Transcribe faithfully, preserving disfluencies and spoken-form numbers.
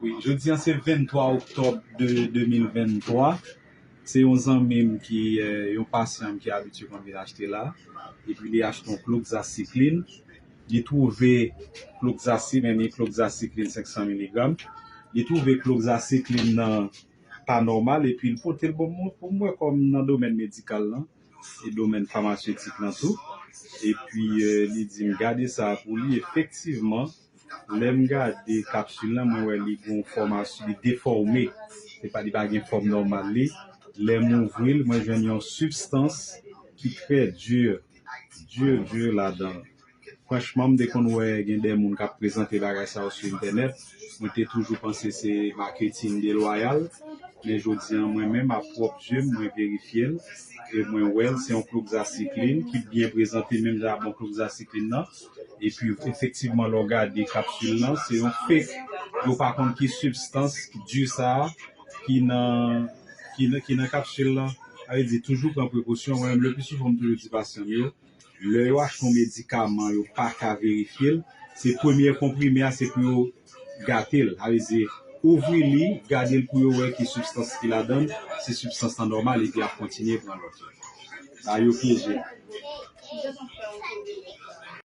Wi, jodi a se venntwa oktòb de de mil venntwa. Se yon zanmi m ki, eh, yon pasyan m ki abitye konn vin achte la. Epi li achte yon cloxacilline. Li twouve cloxacilline, men li cloxacilline senk san miligram. Li twouve cloxacilline nan pa nòmal, epi li pote l ban mwen pou mwen kòm nan domèn medikal lan, e domèn famasetik lan tou. Epi, eh, li di m gade sa pou li, efektivman, lè m gade kapsil lan, mwen wè li gon fòmasyon, li defòme. Se pa, li pa gen fòm nòmal li. Lè m ouvri l, mwen jwenn yon sibstans ki trè di, di, di ladan l. Franchman, m te konn wè gen de moun k ap prezante bagay sa yo sou entènèt. Mwen te toujou panse se maketing delwayal. Men jodi a, mwen menm, ak pwòp je m, mwen verifye l. E mwen wè l, se yon cloxacilline ki byen prezante, menm jan ak bon cloxacilline nan. Epi, efektivman, lè w gade kapsil lan, se yon fake. Yo pa konn ki sibstans di sa a ki nan, ki nan, ki nan kapsil lan. Sa vle di, toujou pran prekosyon. Mwen menm, le pli souvan, m toujou di pasyan m yo, lè yo achte yon medikaman, yo pa ka verifye l, se premye konprime a, se pou yo gate l. Sa vle di, ouvri li, gade l pou yo wè ki sibstans ki ladan l, si sibstans lan nòmal, epi y ap kontinye pran lòt yo. Sa yo pyeje.